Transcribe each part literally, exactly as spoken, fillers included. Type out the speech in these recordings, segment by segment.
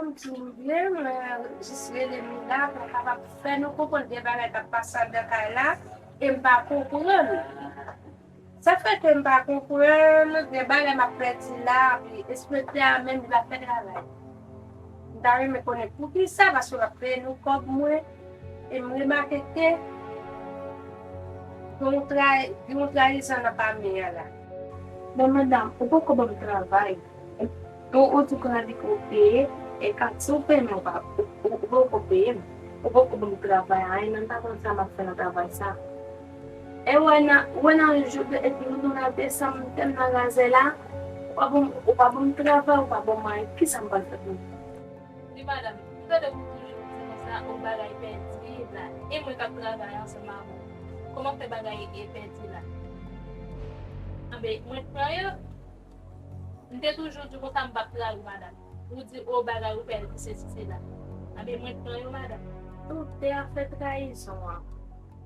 Pou di nou byen, mwen jis rele nou la pou m kapab fè nou konprann gen bagay k ap pase anndan kay la, e m pa konprann. Sa fè ke m pa konprann, gen bagay m ap pèdi la, epi enspektè a menm li pa fè travay. M ta renmen konnen poukisa, paske l ap peye nou kòb mwen, e m remake ke gen yon trayi-, gen yon trayizan nan pami an la. Men madanm, ou poko ban m travay. Ou, ou di w ka di ke w peye, e kat si w peye m, ou pa, ou, ou, ou poko peye m. Ou poko ban m travay anyen, menm pa konn sa m ap fè nan travay sa. E wè nan, wè nan jou de, epi ou nan desanm, m te nan razè la, ou pa ban m, ou pa ban m travay, ou pa ban m anyen, kisa m pral fè pou ou? Wi, madanm, m tande w toujou di konsa, yon bagay pèdi la. E mwen k ap travay ansanm avè w. Kòman fè bagay e pèdi la? Anben, mwen pran yo. M te toujou di konsa m p ap trayi w, madanm. Ou di, o, bagay ou pèdi, sesi, sela. Anben, mwen pran yo, madanm. Tout te afè trayizon an.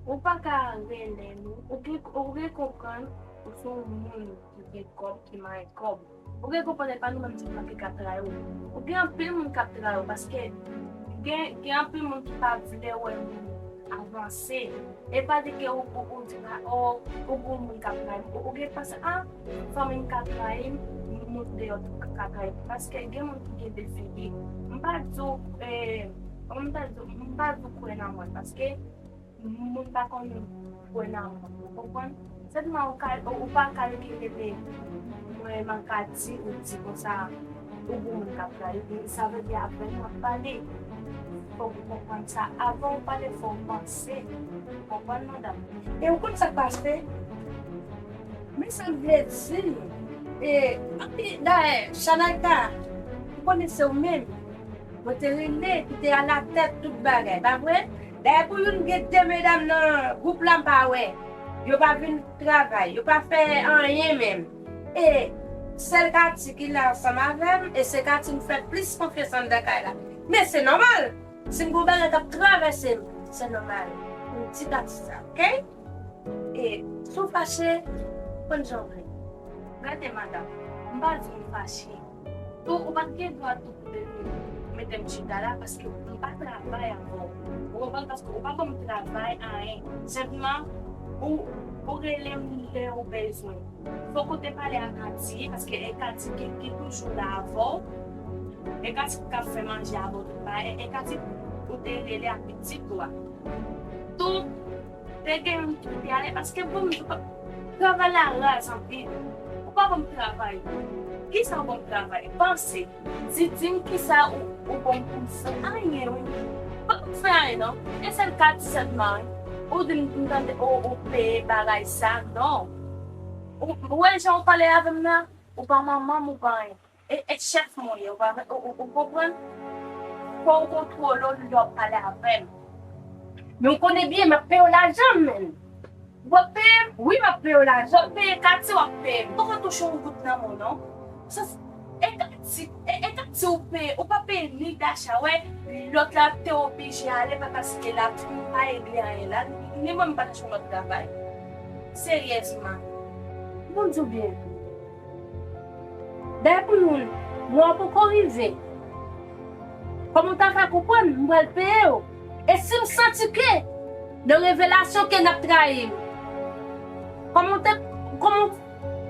Ou pa ka rele nou. Ou gen, ou gen konprann, ou se yon moun ki gen kòb, ki manyen kòb. Ou gen konprann, e pa nou menm sèlman ki ka trayi w. Ou gen anpil moun k ap trayi w, paske gen, gen anpil moun ki pa vle wè nou avanse. E pa di ke ou, ou, ou di, a, o, ou gen moun k ap trayi m. Ou, ou gen panse, a, fanmi m ka trayi m, moun deyò tou ka trayi m. Paske gen moun ki gen de figi. M pa di w, e, kòman m ta di w, m pa di w kwè nan mwen, paske moun pa konn kwè nan moun, ou konprann? Sèlman ou ka, ou, ou pa kalkile, men mwen m ka di, ou di konsa, ou gen moun k ap trayi, men sa vle di avè m w ap pale. Fòk ou konprann sa. Avan ou pale, fò w panse. Ou konprann, madanm? E ou konn sa k pase? Men sa m vle di, e, anpi, dayè, Chanayka, ou konnen se ou menm. Mwen te rele ki te alatèt tout bagay, pa vre? Dayè pou youn gen de medam nan gwoup la m pa wè. Yo pa vin travay, yo pa fè anyen menm. E sèl Kati ki la ansanm avè m, e se Kati m fè plis konfyans anndan kay la. Men se nòmal, si m gen yon bagay k ap travèse m, se nòmal pou m di Kati sa, oke? E si w fache, konn jan w vle. Gade, madanm, m pa di w m fache. Tou, ou pa t gen dwa tou pou te vin mete m chita la, paske m pa travay avè w. Ou konprann? Paske ou pa ban m travay, anyen. Senpleman, ou, ou rele m lè ou bezwen. Fòk ou te pale a Kati, paske e Kati ki, ki toujou la avè w. E Kati k ap fè manje avè w tout bagay. E, e Kati ou te rele a pitit ou a. Tou, te gen youn ki te ale, paske bon, m di w, travay la raz anpil. Ou pa ban m travay. Kisa ou ban m travay? Panse. Di, di m kisa ou, ou ban m pou m fè. Anyen, wi. Ou pa ban m fè anyen, non. E sèl Kati sèlman, wi. Ou di m, m tande, ou, ou peye bagay sa, non. Ou, ou wè jan ou pale avè m nan? Ou pa manman m, ou pa anyen. E, e chèf mwen ye, ou pa, ou, ou, ou konprann? Fò w kontwole w lè w ap pale avè m. Men w konnen byen, m ap peye w lajan m, menm. W ap peye m? Wi, m ap peye w lajan. W ap peye Kati, w ap peye m. Poko touche yon goud nan men w, non. Sa, e Kati, e, e Kati ou peye, ou pa peye ni Dacha, wè, lòt la te oblije ale, pa paske la, m pa regle anyen la, ni mwen m pa t jwenn lòt travay. Seryèzman. Bon, di w byen. Dayè pou nou, mwa poko rive. Kòman w ta fè konprann m pral peye w? E si m santi ke nan revelasyon ke n ap trayi m? Kòman w te, kòman w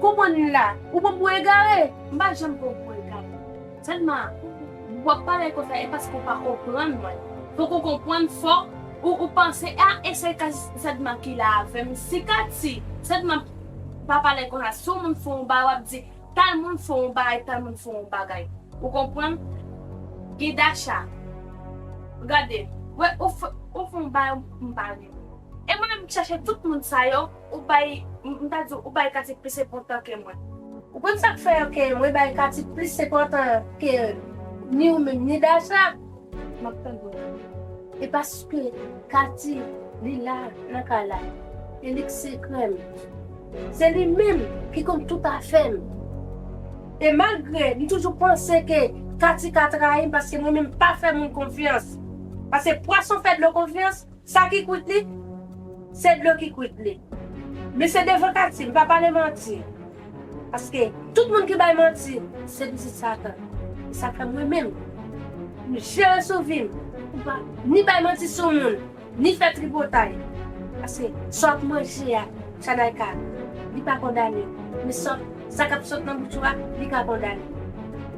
konprann la? Ou pran pou egare? M pa janm pran pou egare. Sèlman, w ap pale konsa, e paske w pa konprann mwen. Fòk ou konprann, fòk ou, ou panse, a, e se Kati sèlman ki la avè m. Si Kati sèlman pa pale konsa, si yon moun fè yon bagay, w ap di, tal moun fè yon bagay, tal moun fè yon bagay. Ou konprann? Gen Dacha. Gade, wè, ou fè, ou fè yon bagay, m pa renmen. E mwen menm, m chache tout moun sa yo, ou bay, m, m ta di, ou bay Kati plis enpòtan ke mwen. Ou konn sa k fè ke mwen bay Kati plis enpòtan ke ni ou menm, ni Dacha? M ap tande w. E paske Kati, li la nan kay la. E li k sekrè m. Se li menm ki konn tout afè m. E malgre m toujou panse ke Kati ka trayi m paske mwen menm pa fè moun konfyans. Paske pwason fè dlo konfyans, sa ki kwit li, se dlo ki kwit li. Men se devan Kati, m pa pale manti. Paske tout moun ki bay manti, se pitit Satan. E sa fè mwen menm, Jere sou vi m. Ou pa ni bay manti sou moun, ni fè tripotay. Paske sa w ap manje a, Chanayka, li pa kondane w. Men sa, sa k ap sot nan bouch ou a, li ka kondane w.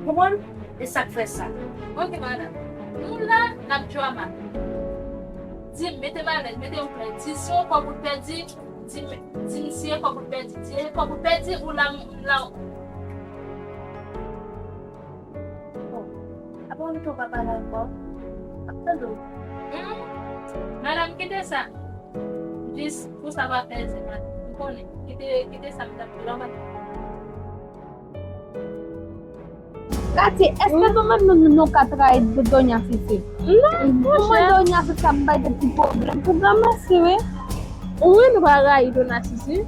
Konprann? E sa k fè sa. Ok, madanm. Nou la, n ap drama. Di m, mete m alèz, mete m plè. Di si yon kòb ou t pèdi, di m, di m si e kòb ou t pèdi. Di e kòb ou t pèdi, ou la, m la. Bon, apa w rete w pa pale ankò? M ap tande w. Hmm? Madanm, kite sa. Jis pou sa pa fè ze, madanm. M konnen. Kite, kite sa m t ap di la, madanm. Katie, èske nou menm nou, nou ka trayi Donya Sisi? Non, monchè. Mwen Donya Sisi ap bay de ti pwoblèm pou granmèsi, wi. Wi, nou pa rayi Donya Sisi.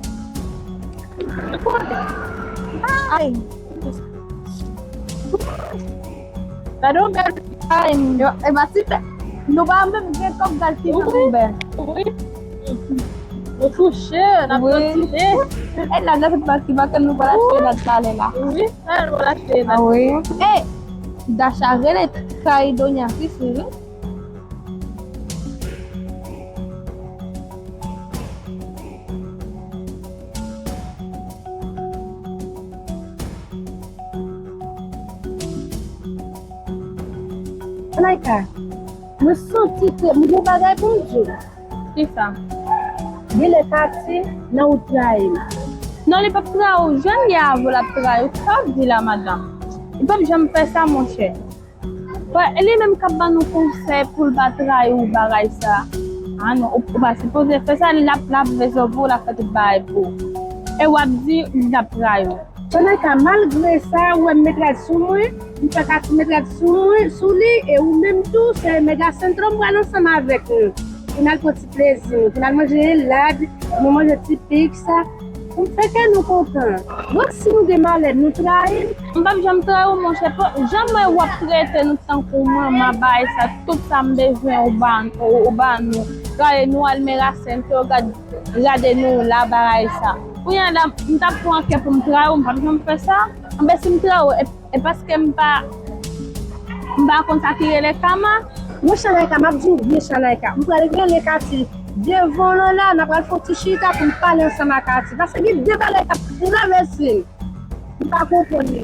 Ay. Gade yon bèl ti kay, yo, e pa ti tè. Nou pa menm gen kòb gade ki jan nou bèl. Wi. Nou touche, n ap kontinye. E la, nan tout pati, pa ke nou pral achte dat talè la. Wi, sa nou pral achte dat. Ah wi. E, Dacha rele kay Donya Sisi, wi. Chanayka, mwen santi ke mwen gen yon bagay pou m di w. Kisa? Genlè Katie nan wout trayi m. Non, li p ap trayi w. Jan l ye avè w, l ap trayi w. Sa w ap di la, madanm? Li p ap janm fè sa, monchè. Bon, e li menm k ap ban nou konsèy pou l pa trayi w bagay sa. Ah non, ou, ou pa sipoze fè sa, l ap, l ap rezève w, l ap fè tout bagay pou ou. E w ap di l ap trayi w. Chanayka, malgre sa, ou wè m met rad sou mwen, m fè Katie met rad sou mwen, sou li, e ou menm tou, se mega sentro m pral ansanm avèk nou. Pou n al pran ti plezi nou, pou n al manje lad, nou manje ti pizza. Pou n fè kè nou kontan. Bon, si nou gen malè, nou trayi m. M p ap janm trayi w, monchè. Janm wè w ap trete nou tankou manman, bagay sa, tout sa m bezwen, ou ba, ou, ou ba nou. Gade nou al mega sentro, gad, gade nou la, bagay sa. Kounye a la, m t ap pran kè pou m trayi w, m p ap janm fè sa. Anben, si m trayi w, e, e paske m pa, m pa konn sa ki rele kama. Mwen, Chanayka, m ap di w byen, Chanayka. M pral rele Katie devan w la, n a pral fè yon ti chita pou m pale ansanm ak Katie. Paske gen de bagay k ap travèse m. M pa konprann li.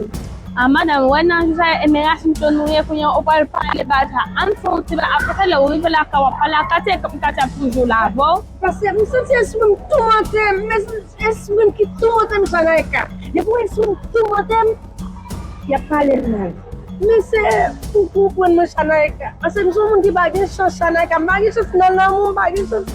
Ah, madanm, wè nan sa, e men rasin to nou ye, kounye a, ou pral pale bata. Ann fè yon ti ba, apre sa, lè ou rive lakay, w ap pale ak Katie, e Katie ap toujou la avè w. Paske m santi espri m toumante m, men espri m ki toumante m, Chanayka. Depi w espri m toumante m, y ap pale m mal. Men se pou konprann mwen, Chanayka. Paske m se yon moun ki pa gen chans, Chanayka. M pa gen chans nan lanmou, m pa gen chans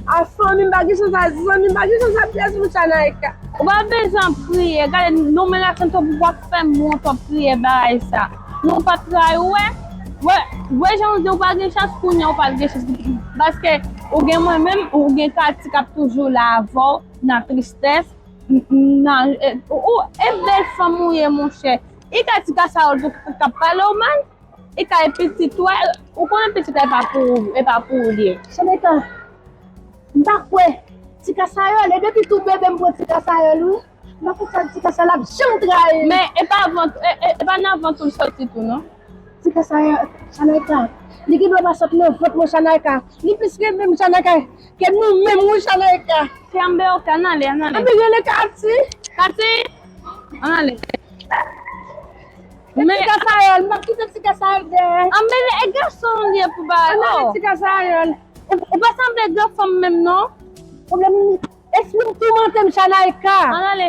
a fanmi, m pa gen chans a zanmi, m pa gen chans a pyès moun, Chanayka. Ou pa bezwen ap kriye. Gade, nou men la sante w ap fè m wont w ap kriye bagay sa. Nou pa trayi w, wè. Wè, wè jan w di w pa gen chans, kounye a w pa gen chans. Paske ou gen mwen menm, ou gen Katie k ap toujou la avè w nan tristès, n-, nan, e, ou, ou, e bèl fanm ou ye, monchè. E Katie Kasayòl tou k ap pale w mal. E kay pitit ou, ou konnen pitit la e pa pou ou, e pa pou ou li ye. Chanayka, m pa kwè. Ti Kasayòl, e depi tou bebe m pran Ti Kasayòl, wi. M pa konn sa Ti Kasayòl ap janm trayi m. Men e pa vant, e, e, e pa nan vant ou l soti tou, non? Ti Kasayòl, Chanayka, li gen dwa pa sot nan vant mwen, Chanayka. Li plis renmen m, Chanayka, ke nou menm, wi, Chanayka. Se anben, ok, ann ale, ann ale. Ann ale, rele Katie. Katie, ann ale. Men Ti Kasayòl, m p ap kite Ti Kasayòl dèyè. Ann ale, e gason li ye pou bagay. Ann ale, oh. Ti Kasayòl. Ou, ou pa sanble gran fanm menm, non. Pwoblèm, espri m toumante m, Chanayka. Ann ale.